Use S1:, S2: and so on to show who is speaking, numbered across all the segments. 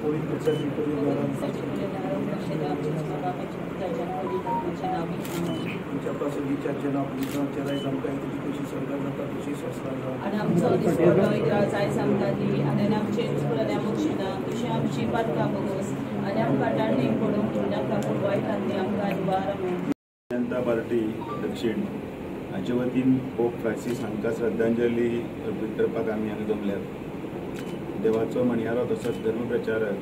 S1: जनता party दक्षिण हाचे वतीन पोप फ्रांसीस हांकां श्रद्धांजली अर्पीत करपाक आमी हांगा जमल्यात. देवाचो म्हणयारो तसोच धर्मप्रचारक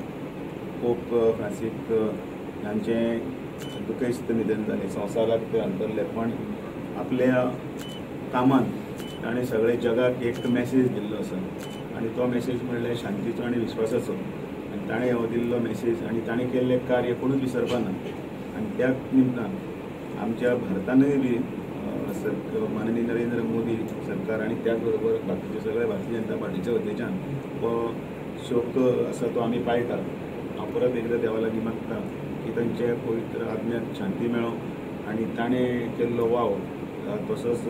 S1: पोप फ्रांसीस हांचें दुखेस्त निधन जालें. संवसाराक ते अंतरले, पण आपल्या कामान ताणें सगळे जगाक एक मॅसेज दिल्लो आसा आनी तो मॅसेज म्हणल्यार शांतीचो आनी विश्वासाचो. आनी ताणें हो दिल्लो मॅसेज आनी ताणें केल्लें कार्य कोणूच विसरपा ना. आनी त्या निमतान आमच्या भारतानूय बी माननीय नरेंद्र मोदी सरकार आनी त्याच बरोबर बाकीचे सगळे भारतीय जनता पार्टीच्या वतीच्यान हो शोक आसा तो आमी पाळटात. हांव परत एकदां देवा लागीं मागता की तांच्या पवित्र आत्म्याक शांती मेळो आनी ताणें केल्लो वावर तसोच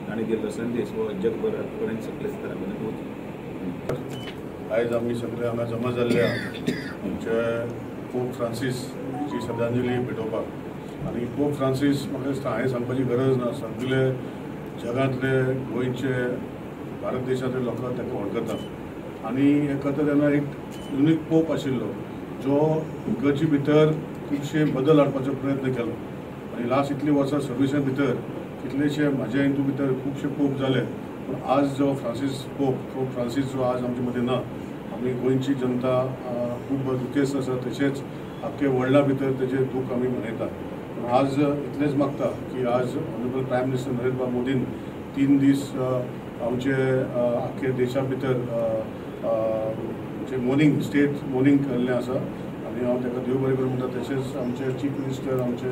S1: ताणें दिल्लो संदेश हो जगभरात पर्यंत सगळे स्तरा पर्यंत वचूं.
S2: आयज आमी सगळे हांगा जमा जाल्ल्या आमचे पोप फ्रांसीस हाची श्रद्धांजली भेटोवपाक. आनी पोप फ्रांसीस म्हाका दिसता हांवें सांगपाची गरज ना, सगळे जगांतले गोंयचे भारत देशांतले लोकांक ताका वळखतात. आनी हें करता तेन्ना एक युनीक पोप आशिल्लो जो इगर्जी भितर खुबशे बदल हाडपाचो प्रयत्न केलो. आनी लास्ट इतलीं वर्सां सर्विसा भितर कितलेशे म्हाज्या हितू भितर खुबशे पोप जाले, पूण आज जो फ्रांसीस पोप फ्रांसीस जो आज आमचे मदीं ना, आमी गोंयची जनता खूब दुखेस्त आसा, तशेंच आख्खे वर्ल्डा भितर तेजें दूख आमी मनयतात. पूण आज इतलेंच मागता की आज ऑनरेबल प्रायम मिनिस्टर नरेंद्र मोदीन 3 दीस आमचे आख्खे देशा भितर जे मोर्निंग स्टेट मोर्निंग केल्लें आसा आनी हांव ताका देव बरें करूं म्हणटा. तशेंच आमचे चीफ मिनिस्टर आमचे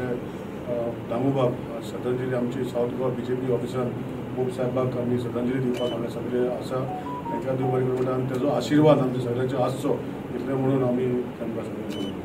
S2: दामूबाब श्रद्धांजली आमची सावथ गोवा BJP ऑफिसान पोप साहेबाक आमी श्रद्धांजली दिवपाक हांगा सगळे आसा, तांकां देव बरें करूं म्हणटा आनी ताजो आशिर्वाद आमच्या सगळ्यांचो आसचो इतलें म्हणून आमी तांकां सगळ्यांक.